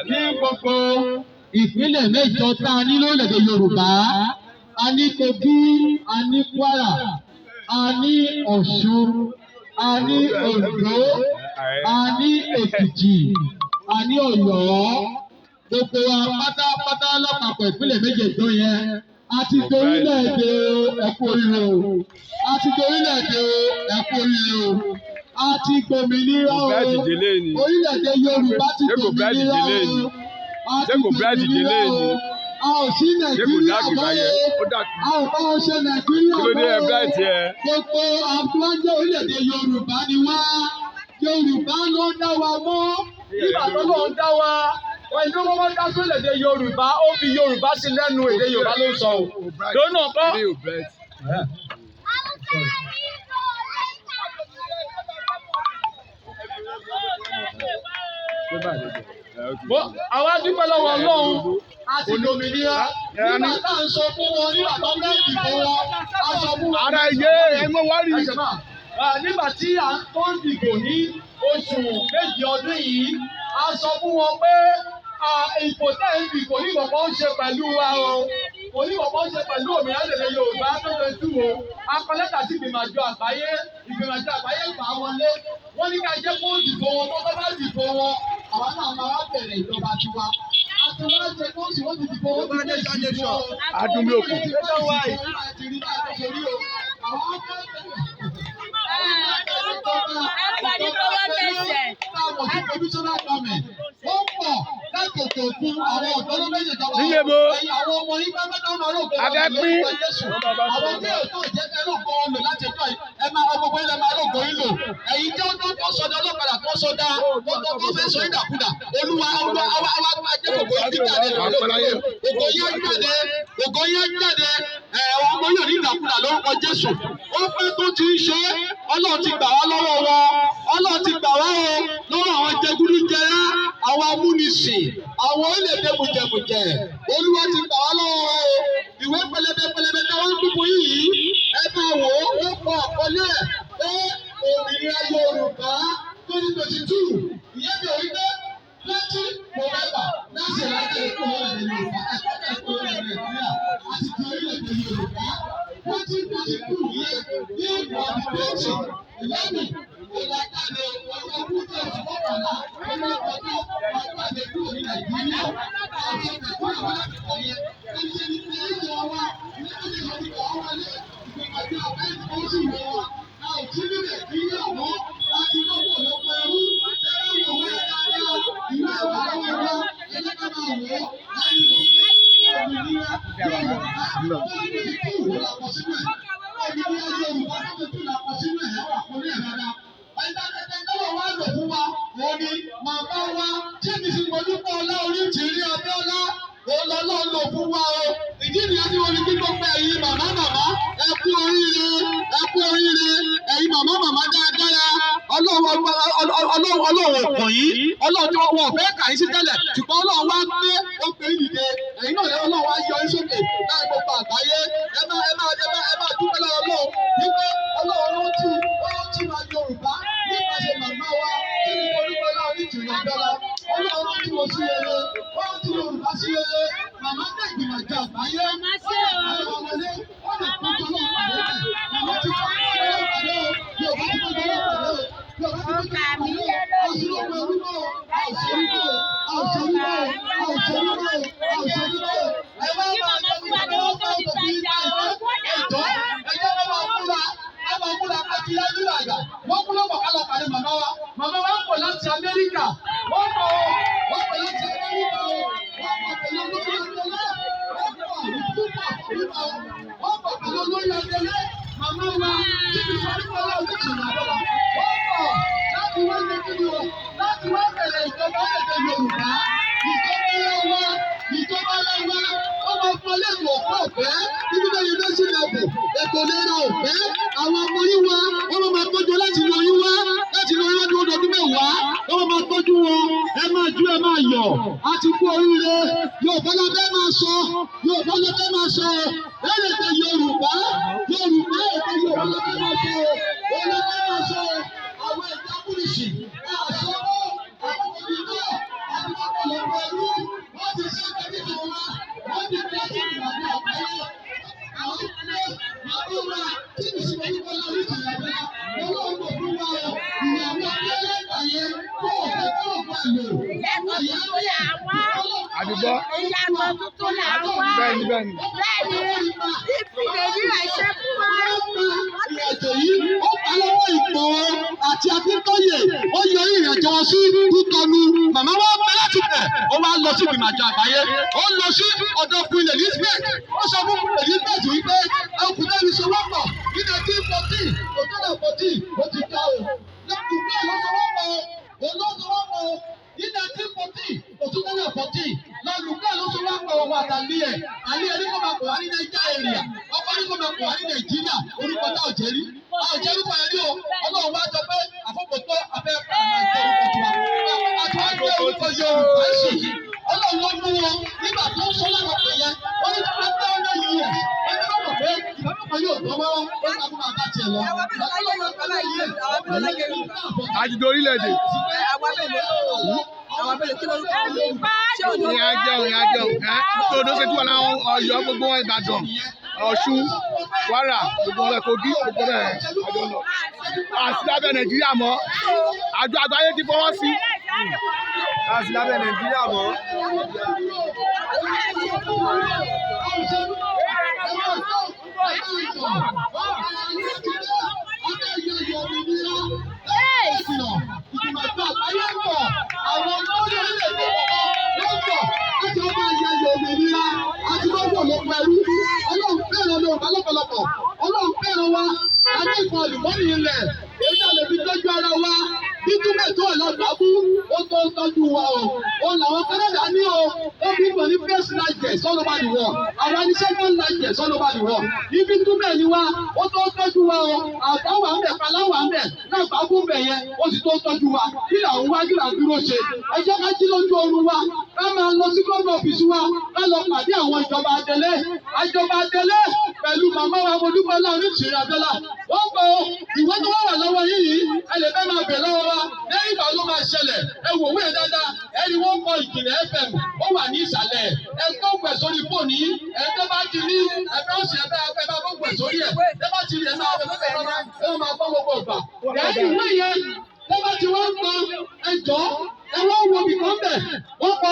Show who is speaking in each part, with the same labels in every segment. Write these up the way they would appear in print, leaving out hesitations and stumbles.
Speaker 1: Ní gbogbo ìpínlẹ̀ mẹ́jọ tá a ní lórílẹ̀‐èdè Yorùbá, a ní Kogi, a ní Kwara, a ní Ọ̀ṣun, a ní Oǹdó, a ní Èkìtì, a ní Ọ̀yọ́. Gbogbo wa pátápátá lápapọ̀, ìpínlẹ̀ méjèèjọ yẹn, a ti dorílẹ̀-èdè o. Ẹ kú oríire o. A ti dorílẹ̀-èdè o. Ẹ kú oríire o. A ti gbòmìnira o. Orílẹ̀-èdè Yorùbá ti gbòmìnira o. A ti gbòmìnira o. A ò sí Nàìjíríà mọ́ o. A ò bá wọn ṣe Nàìjíríà mọ́ o. Gbogbo àwọn tó ń jẹ́ orílẹ̀-èdè Yorùbá ni wá. Yorùbá ló dá wa mọ́.
Speaker 2: Nígbà tó lóun dá wa, wọ́n ní wọ́n dá sórílẹ̀-èdè Yorùbá, ó fi Yorùbá sí lẹ́nu, èdè Yorùbá ló ń sọ o. Lónà kọ́. Àwa dúpẹ́ lọ́wọ́ Ọlọ́run, a ti dòmìnira.
Speaker 1: Nígbà tá à ń sọ fún wọn, nígbà tó ń bẹ́ẹ̀ dìbò wọn, a sọ fún wọn.
Speaker 3: Ara iye ẹ̀mọ́ wá rí.
Speaker 2: Nígbà tí à ń tó ń dìbò ní oṣù méjì ọdún yìí, a sọ fún wọn pé ìbò tẹ́ ń dìbò ní kọ̀ọ̀kan ń ṣe pẹ̀lú wa o. Kò ní kọ̀ọ̀kan ń ṣe pẹ̀lú òmìnira lèdè Yorùbá tó fẹ́ tú o. A kọ lẹ́tà sí ìgbìmọ̀ àjọ àgbáyé, ìgbìmọ̀ àjọ àgbáyé gbà wọlé. Wọ́n ní ká jẹ́ kó dìbò wọn, tó bá dìbò wọn, àwa náà máa wá bẹ̀rẹ̀ ìjọba tiwa. A ti wá ṣe kó sì wọ́n ti dìbò wọn, ti dé ìṣìbò wọn.
Speaker 3: Adúmí òkú. Níye bo. Abẹ́ pín.
Speaker 1: Àwọn tí ètò ìjẹ́kẹ́ ló gbọ́ ọ lò láti ẹjọ́ yìí, ẹ máa ọmọ gbogbo ilẹ̀ máa lóògùn yín lò. Ẹ̀yin tí ó tó sọdọ̀ ọlọ́padà tó sọdá, tó tó fẹ́ sọ ìdàkudà. Olúwa, Olúwa, àwa àwa ajẹ́ gbogbo yín jáde, ògo yín jáde, ògo yín jáde, ẹ̀ ọmọ yóò ní ìdàkudà lórúkọ Jésù. Ó pẹ́ tó ti ń ṣe, Ọlọ́run ti gbà wá lọ́wọ́ wọn, Ọlọ́run ti gbà wá o lọ́wọ́ àwọn jẹgúdújẹrá, àwọn amúnisìn, àwọn orílẹ̀-èdè mùjẹ̀mùjẹ̀. Olúwa ti gbà wá lọ́wọ́ wọn o. Ìwé pẹlẹbẹ pẹlẹbẹ tí wọ́n ń dúpọ̀ yìí, ẹ máa wò ó, ó kọ àkọlé ẹ̀ pé òmìnira Yorùbá 2022. Ìyẹn bí orí pé 20 November láti ìlànà èkó orílẹ̀-èdè Yorùbá, ẹ̀kọ́ ẹ̀kọ́ orílẹ̀-èdè Nàìjíríà àti ti orílẹ̀-èdè Yorùbá 2022 yẹn ní ọdún 2011 ìlàjáde ọjọ́ kúndé oṣù kọkànlá ọdún ọjọ́ ọjọ́ àdékù ní Nàìjíríà àti Nàìjíríà wọn láti kọ̀ yẹn ẹni ṣe ní ilé ìjọ wa ní ilé ìjọ ti kọ̀ wọlé ìgbìmọ̀ àgbẹ̀ ó sì wọ wa. A ò tí ní Nàìjíríà mọ́ láti lọ́pọ̀ lọ́pọ̀ ẹrú lẹ́rọ wọ̀ wọ́n dáadáa. Ìwé ẹ̀wà lọ́wọ́ wa, ẹ̀jẹ̀ ká máa wọ̀ ọ́ láti wọ̀ òmìnira Yorùbá 2022 ló la kọ sínú ẹ̀. Òmìnira Yorùbá 2022 la kọ sínú ẹ̀, ẹ̀wà kò ní ẹ̀ dáadáa. Ẹ̀dá wa lò fún wa, òun ni màmá wa tí mi fi Mọ́dúpẹ́ Ọlá Onítìrí Abíọ́lá, òun lọ́lọ́ lò fún wa o. Ìdí nìyẹn tí wọ́n fi kí gbogbo ẹ̀yin màmá màmá, ẹ kú oríire, ẹ kú oríire, ẹ̀yin màmá màmá dáadáa. Ọlọ́run, Ọlọ́run, Ọlọ́run ọ̀kàn yìí, Ọlọ́run tí wọ́n fẹ́ kà yín sí tẹ́lẹ̀, ṣùgbọ́n Ọlọ́run wá gbé ó gbé yín dìde. Ẹ̀yin náà Ọlọ́run wá yọ yín sókè láì gbogbo àgbáyé. Ẹ máa ẹ máa ẹ máa ẹ máa dúpẹ́ lọ́wọ́ Ọlọ́run wípé Ọlọ́run rántí, ó rántí wa Yorùbá nípasẹ̀ màmá wa tí mo Mọ́dúpẹ́ Ọlá Onítìrí Abíọ́lá. Ọlọ́run rántí wọn sí rere, ó rántí Yorùbá sí rere. Màmá dé ìgbìmọ̀ àjọ àgbáyé, ó lè parí wọn wọlé, ó lè kójú Ọlọ́run pàdé bẹ̀. Màmá ti kọ́ Ọlọ́run pàdé o, Yorùbá ti kójú Ọlọ́run pàdé o. Yorùbá ti kójú Ọlọ́run pàdé o. Àṣírí ẹrú mọ́ o, àṣírí mọ́ o, àṣírí mọ́ o, àṣírí mọ́ o, àṣírí mọ́ o. Ẹ má máa jẹ́ kí wọ́n bá ọkọ̀ bí ẹjọ́ ẹjọ́ bá máa múra, ẹ máa múra pàtí yájú àgbà. Wọ́n kú lọ́pọ̀ ká lọ pàdé màmá wa. Màmá wa ń pọ̀ láti Amẹ́ríkà. Wọ́n pọ̀ o, wọ́n pọ̀ láti Amẹ́ríkà o. Wọ́n pọ̀ pẹ̀lú olórí adélé. Wọ́n pọ̀ púpọ̀ púpọ̀. Wọ́n pọ̀ pẹ̀lú olórí adélé. Màmá wa tí mi sọ nípa ọlá Onítìrí Abíọ́lá. Wọ́n pọ̀ láti wá ṣe kí ni o, láti wá bẹ̀rẹ̀ ìjọba èdè Yorùbá. Ìjọba wa, ìjọba wa, ó máa fún ọlẹ́sùn ọ̀pọ̀ ọ̀fẹ́ níbi bẹ́ẹ̀ yunifásitì level, ètò ìlera ọ̀fẹ́. Àwọn ọmọ yín wa, wọ́n máa tọ́jú láti lọ yín wá, láti lọ yín wá ní ọdún mẹ́wàá, wọ́n máa tọ́jú wọn. Ẹ máa jó, ẹ máa yọ̀, a ti kú oríire. Yorùbá la fẹ́ máa sọ, Yorùbá la fẹ́ máa sọ, èdè Yorùbá, Yorùbá, èdè Yorùbá la fẹ́ máa sọ, òun la fẹ́ máa sọ. Àwọn ẹ̀dá amúnisìn
Speaker 4: Ìyàtọ̀ tuntun là ń wá.
Speaker 3: Àdìgbọ́.
Speaker 4: Ìyàtọ̀ tuntun là ń wá.
Speaker 3: Bẹ́ẹ̀ni, bẹ́ẹ̀ni.
Speaker 4: Bẹ́ẹ̀ni, fífi Nàìjíríà ṣe fún wa.
Speaker 1: Ìrìnàjò yìí ó pa lọ́wọ́ Ìgbòho àti Akíntóyè, ó yọ ìrìnàjò wọn sí Kútọ́nù. Màmá wa pẹ́ láti bẹ̀, ó wá lọ sí ìgbìmọ̀ àjọ àgbáyé, ó lọ sí ọ̀dọ̀ Queen Elizabeth. Ó sọ fún Queen Elizabeth wípé ọkùnrin náà sọ wọ́pọ̀ ní 1914, 2014, ó ti ká o. Lẹ́kùn bẹ́ẹ̀ ló sọ wọ́pọ̀, òun ló sọ wọ́pọ̀ ní 1914, 2014. Lọ́lùkọ́ ló sọ wọ́pọ̀ òun àtàlí ẹ̀. Àlí ẹ̀ ní kó máa pọ̀ wá ní Naija area. Ọkọ ní kó máa pọ̀ wá ní Nàìjíríà. Orúkọ tá ò jẹ́ rí. A ò jẹ́ orúkọ yẹn rí o. Ọlọ́run wá sọ pé àkókò tó abẹ́ padà máa jẹ́ orúkọ tiwa. Àti wá gbé orúkọ Yorùbá sí i. Ọlọ́run ló mú wọn nígbà tó ń sọ láwọn pè yẹn. Ó ní kí wọ́n pé ó lé yìí ẹ̀. Ó ní kó mọ̀ pé ìbámu yóò tọ́ mọ́ wọn. Ó ní kó máa bá tiẹ̀ lọ.
Speaker 3: Àdìdó orílẹ̀-èdè. Ìyẹn ajẹun, ìyẹn ajẹun. Ẹ́ tó odó ṣe tí wọn láwọn Ọ̀yọ́ gbogbo wọn Ìbàdàn, Ọ̀ṣun, Kwara, gbogbo wọn Kogi, gbogbo wọn àjọ lọ. Àti lábẹ́ Nàìjíríà mọ́. Àjọ àgbáyé ti fọwọ́ sí.
Speaker 2: Láti lábẹ́ Nàìjíríà mọ́.
Speaker 1: Ọlọ́run fẹ́ràn wa, a ní ìkan àlùmọ́nì ilẹ̀, èyí tá a lè fi tọ́jú ara wa, bítúmẹ̀ tó wà lọ́gbàbú, ó tó ń tọ́jú wa o. Òun làwọn Canada ní o, ó bí pọ̀ ní first largest all over the world. Àwa ní second largest all over the world. Ní bítúmẹ̀ ni wa, ó tó ń tọ́jú wa o. Àbá wà ń bẹ̀, palá wà ń bẹ̀, lágbàbú ń bẹ̀ yẹn, ó sì tó ń tọ́jú wa. Kí là ń wá, kí là ń dúró ṣe? Ẹ jẹ́ ká jí lójú oorun wa, ká máa lọ sí gómìnà ọ́fíìsì wa, ká lọ pàdé àwọn ìjọba adelé. Àjọba adelé pẹ̀lú màmá wa Modúpẹ́lá Onítìrí Abíọ́lá. Wọ́n gbọ́ ìwé tó wà wà lọ́wọ́ yín yìí, ẹ lè fẹ́ máa bẹ̀ lọ́wọ́ wa. Lẹ́yìn ìgbà ló máa ṣẹlẹ̀, ẹ wò wé dáadáa, ẹ rí wọ́n kọ Ìjìnlẹ̀ FM, ó wà ní ìsàlẹ̀. Ẹ tó pẹ̀ sórí fóònù yìí, ẹ tó bá ti ní, ẹ fẹ́ ó sì ẹ fẹ́ ẹ bá gbọ́ pẹ̀ sórí ẹ̀. Ẹ bá ti rí ẹ máa fẹ́ fẹ́ ẹ máa gbọ́ gbogbo ìgbà. Lẹ́yìn ìwé yẹn, tó bá ti wọ́n gbọ́ ẹjọ́ ẹ wọ́n wo ibì kan bẹ̀ wọ́n kọ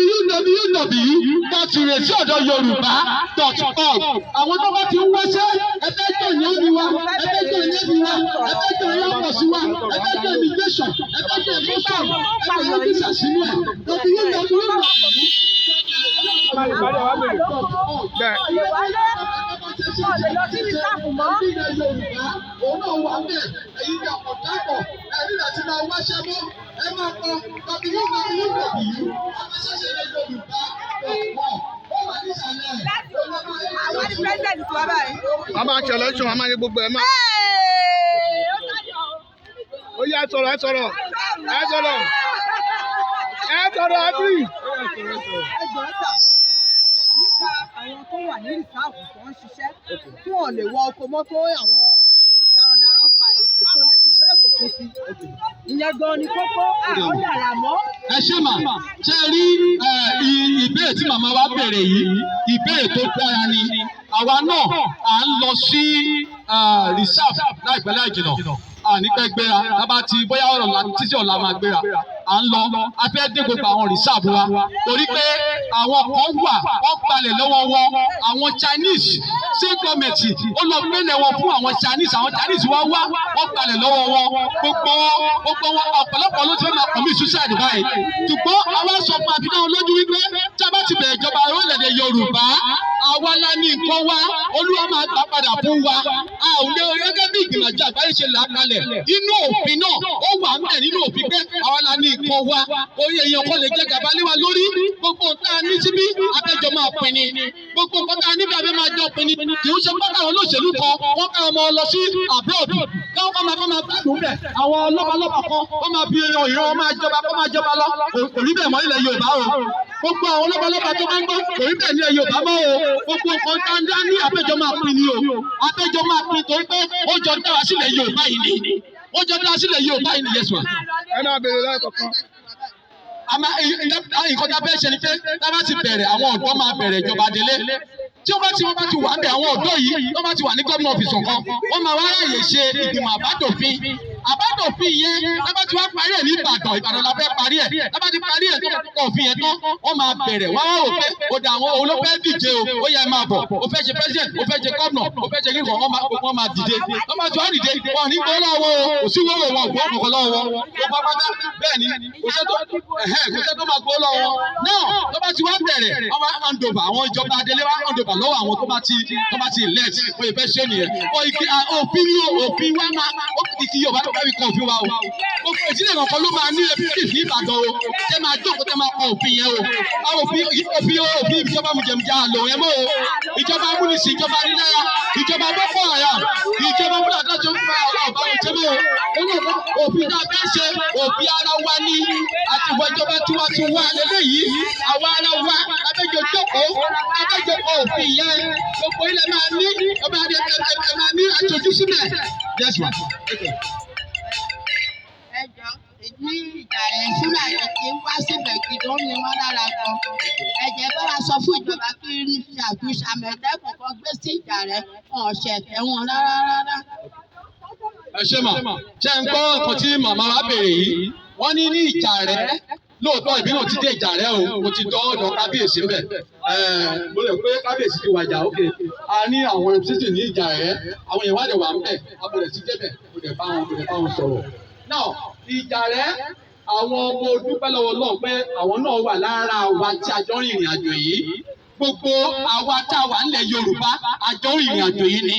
Speaker 1: www.iretiọdọyorùbá.org. Àwọn tó bá ti ń wáṣẹ́, ẹ fẹ́ tó ìyẹn bí wa, ẹ fẹ́ tó ìyẹn bí wa, ẹ fẹ́ tó ìyẹn pọ̀ sí wa, ẹ fẹ́ tó immigration, ẹ fẹ́ tó immigration, ẹ fẹ́ tó visa sínú ẹ̀ www.
Speaker 3: Bẹ́ẹ̀.
Speaker 4: Lọ sí rìsáàfù mọ́.
Speaker 1: Òun náà wà bẹ́ẹ̀, ẹ̀yin ní ọ̀pọ̀ dápọ̀, ẹ̀yin láti máa wáṣẹ́ mọ́, ẹ máa kọ www. Ó wà nísàlẹ̀.
Speaker 4: Àwọn ní president tiwa báyìí.
Speaker 3: A máa ṣe election, a máa ṣe gbogbo ẹ̀ máa. Ó yá, ẹ sọ̀rọ̀, ẹ sọ̀rọ̀, ẹ sọ̀rọ̀, ẹ sọ̀rọ̀, ẹ bì.
Speaker 5: Ẹ jọ̀ọ́ sà, nípa àwọn tó wà ní rìsáàfù tó ń ṣiṣẹ́ tí wọ́n lè wọ oko mọ́ tó àwọn darandaran pa ẹ̀, báwo lẹ ṣe fẹ́ fòpin sí ìyẹn gan ni kókó àwọn dàrà mọ́.
Speaker 1: Ẹ ṣé mà, ṣe rí ẹ, ìbéèrè tí màmá wa béèrè yìí, ìbéèrè tó dára ni. Àwa náà à ń lọ sí reserve láìpẹ́ láì jìnà, àní pẹ́ gbéra tábà ti bóyá ọ̀rọ̀ la títí ọ̀la máa gbéra. À ń lọ, a fẹ́ dé gbogbo àwọn reserve wa torí pé àwọn kan wà wọ́n gbalẹ̀ lọ́wọ́ wọn, àwọn Chinese. State government ó lọ gbélé wọn fún àwọn Chinese. Àwọn Chinese wá wá wọ́n gbalẹ̀ lọ́wọ́ wọn, gbogbo wọn, gbogbo wọn, ọ̀pọ̀lọpọ̀ ló ti fẹ́ máa commit suicide báyìí. Ṣùgbọ́n àwa sọ fún àfihàn lójú wípé tí a bá ti bẹ̀rẹ̀ ìjọba orílẹ̀-èdè Yorùbá, àwa la ní nǹkan wa, Olúwa máa gbà padà fún wa. A ò lè gẹ́gẹ́ bí ìgbìmọ̀ àjọ àgbáyé ṣe là á kalẹ̀ inú òfin náà, ó wà ń bẹ̀ nínú òfin pé àwa la ní nǹkan wa. Orí èèyàn kan lè jẹ gàba lé wa lórí. Gbogbo nǹkan tá a ní síbí, abẹ́jọ máa pín ni. Gbogbo nǹkan tá a níbi, abẹ́ máa jọ pín ni. Kì í ṣe pé káwọn olóṣèlú kan wọ́n ká ọmọ lọ sí abroad, káwọn kọ́ máa gbádùn bẹ̀, àwọn lọ́balọ́ba kan wọ́n máa fi ìran ìran wọn máa jọba, kó máa jọba lọ. Kò rí bẹ́ẹ̀ mọ́ nílẹ̀ Yorùbá o. Gbogbo àwọn lọ́balọ́ba tó máa ń gbọ́, kò rí bẹ́ẹ̀ nílẹ̀ Yorùbá mọ́ o. Gbogbo nǹkan tá a ní, abẹ́jọ máa pín ni o. Abẹ́jọ máa pín torí pé ó jọ dára sílẹ̀ Yorùbá yìí ni, ó jọ dára sílẹ̀ Yorùbá yìí ni. Yes ma.
Speaker 3: Ẹ máa béèrè lẹ́ẹ̀kọ̀kan.
Speaker 1: A máa nǹkan tá a fẹ́ ṣe ni pé tá a bá ti bẹ̀rẹ̀, àwọn ọ̀dọ́ máa bẹ̀rẹ̀ ìjọba délé. Tí wọ́n bá ti wà ń bẹ̀, àwọn ọ̀dọ́ yìí, wọ́n bá ti wà ní gómìnà ọ́fíìsì kan, wọ́n máa wá ráàyè ṣe ìgbìmọ̀ àbádòfin. Àbádòfin yẹn, lábá tí wọ́n parí ẹ̀ ní Ìbàdàn, Ìbàdàn la fẹ́ parí ẹ̀. Lábá ti parí ẹ̀ tó kọ òfin yẹn tán, wọ́n máa bẹ̀rẹ̀. Wọ́n á wò pé ó dà àwọn olófẹ́ díje o, ó yẹ máa bọ̀, ó fẹ́ ṣe president, ó fẹ́ ṣe gómìnà, ó fẹ́ ṣe kíkan, wọ́n máa dìde. Wọ́n máa tún á dìde, wọn ò ní gbọ́ lọ́wọ́ o, kò sí wọ́wọ́ wọn, gbọ́ kọ̀ọ̀kan lọ́wọ́ wọn. Ó pa pátá, bẹ́ẹ̀ ni, kò sẹ́ tó ẹ̀hẹ́n, kò sẹ́ tó máa gbọ́ lọ́wọ́ wọn. Náà, tó bá ti wá bẹ̀rẹ̀, wọ́n máa hand over, àwọn ìjọba adelé wá hand over lọ́wọ́ àwọn tó bá ti elect, wọ́n yẹ fẹ́ ṣe nìyẹn. Ọ ìkí òfin ní òfin wa máa, ó kì í Yorùbá tó fẹ́ fi kọ òfin wa o. Gbogbo ìdílé kọ̀ọ̀kan ló máa ní representative ní Ìbàdàn o. Tẹ́ máa jókòó, tẹ́ máa kọ òfin yẹn o. Àwọn òfin ìjọba mùjẹ̀mùjẹ̀ àlò yẹn mọ́ o. Ìjọba amúnisìn, ìjọba níláyà, ìjọba Boko Haram, ìjọba múlàdá tó ń fa ọ̀rọ̀ ọ̀bá òjẹ́ mọ́ o. Òfin náà fẹ́ ṣe òfin ara wa ní àtiwọ́ ìjọba tiwantiwa lélẹ́yìí. Àwa ara wa abẹ́jọ jókòó, abẹ́jọ kọ òfin yẹn. Gbogbo ilẹ̀ máa ní ọba ẹ máa ní aṣojú sílẹ̀. Yes, ma.
Speaker 4: Ẹ jọ, ní ìjà rẹ̀, Fúlàní kì í wá síbẹ̀ gidi, ó ní wọ́n lára gan. Ẹ jẹ́ bá wa sọ fún ìjọba kí ní ṣàtúnṣe Àmọ̀tẹ́kùn kan gbé sí ìjà rẹ̀, wọn ò ṣẹ̀tẹ̀ wọn rárá rárá.
Speaker 1: Ẹ ṣé mà. Ṣe ń gbọ́ nǹkan tí màmá wa béèrè yìí? Wọ́n ní ní ìjà rẹ̀ lóòótọ́, ìbí náà ti dé ìjà rẹ̀ o, mo ti dọ́ ọ̀dọ̀ kábíyèsí mbẹ̀. Mo lè pé kábíyèsí ti wàjà. Ókè, a ní àwọn representative ní ìjà rẹ̀, àwọn èèyàn wá dẹ̀ wà ńbẹ̀, a bẹ̀rẹ̀ sí débẹ̀, mo dẹ̀ bá wọn sọ̀rọ̀. Now, ìjà rẹ̀, àwọn ọmọ dúpẹ́ lọ́wọ́ Ọlọ́run pé àwọn náà wà lára wa tí a jọ ń rìnrìn àjò yìí. Gbogbo àwa tá a wà nílẹ̀ Yorùbá, a jọ ń rìnrìn àjò yìí ni.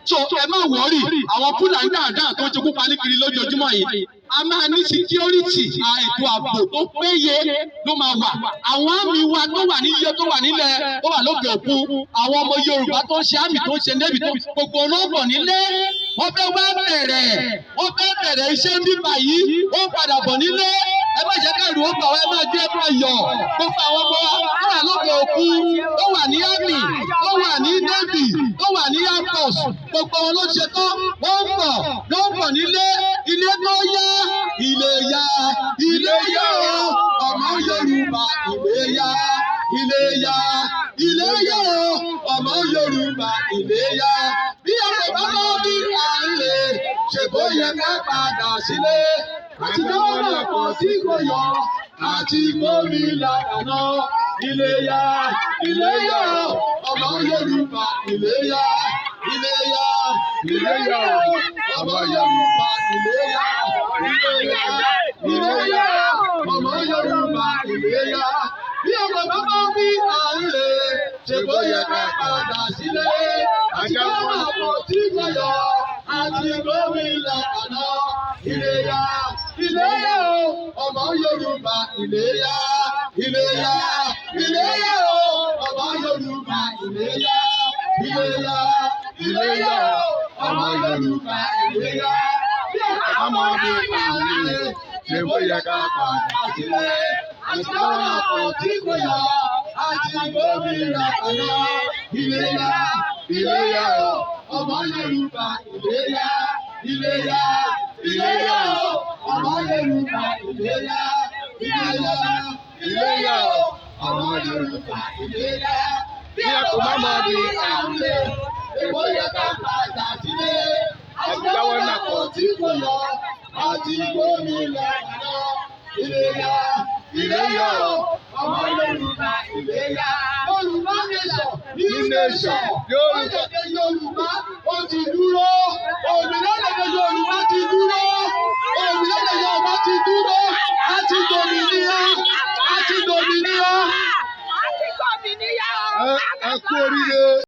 Speaker 1: So ẹ má worry, àwọn Fúlàní dáadáa tó ń ṣekú pa ní kiri lójoojúmọ́ yìí, a máa ní security, ètò ààbò tó péye ló máa wà. Àwọn army wa tó wà ní iye tó wà nílẹ̀, tó wà lókè òkun, àwọn ọmọ Yorùbá tó ń ṣe army, tó ń ṣe navy, tó gbogbo ọ̀nà bọ̀ nílé. Wọ́n fẹ́ wá bẹ̀rẹ̀, wọ́n fẹ́ bẹ̀rẹ̀ iṣẹ́ bíbà yìí, wọ́n padà bọ̀ nílé. Ẹ má jẹ́ kẹ́rù ó bà wá, ẹ má gbé, ẹ má yọ̀. Gbogbo àwọn ọmọ wa tó wà lókè òkun, tó wà ní army, tó wà ní navy, tó wà ní air force, gbogbo wọn ló ṣe tán, wọ́n ń bọ̀, ló ń bọ̀ nílé. Ilé tó yá, ilé yá, ilé yá o, ọmọ Yorùbá, ilé yá, ilé yá, ilé yá o, ọmọ Yorùbá, ilé yá. Bí ọkọ̀ bá lọ bí à ń lè ṣe, bó yẹ ká padà sílé. Àti lọ́nà kan tí kò yọ, àti gómìnà àná. Ilé yá, ilé yá, ọmọ Yorùbá, ilé yá, ilé yá, ilé yá, ọmọ Yorùbá, ilé yá, ilé yá, ilé yá, ọmọ Yorùbá, ilé yá. Bí ọmọ bàbá bí à ń lè ṣe, bó yẹ ká padà sílé. Àti lọ́nà kan tí kò yọ, àti gómìnà àná. Ilé yá, ilé yá o, ọmọ Yorùbá, ilé yá, ilé yá, ilé yá o, ọmọ Yorùbá, ilé yá, ilé yá, ilé yá o, ọmọ Yorùbá, ilé yá. Bí ọmọ bí à ń lè ṣe, bó yẹ ká padà sílé. Àti lọ́nà kan tí kò yọ, àti gómìnà àná. Ilé yá, ilé yá o, ọmọ Yorùbá, ilé yá, ilé yá, ilé yá o, ọmọ Yorùbá, ilé yá, ilé yá, ilé yá o, ọmọ Yorùbá, ilé yá. Bí a kò bá mọ bí à ń lè, èkó yẹ ká padà sílé. Àti lọ́nà kan tí kò yọ, àti gómìnà àná. Ilé yá, ilé yá o, ọmọ Yorùbá, ilé yá. Yorùbá nation, new nation, orílẹ̀-èdè Yorùbá ó ti dúró. Òmìnira Yorùbá ti dúró. Òmìnira Yorùbá ti dúró. A ti dòmìnira. A ti dòmìnira.
Speaker 4: A ti gbòmìnira o.
Speaker 3: Ẹ kú oríire.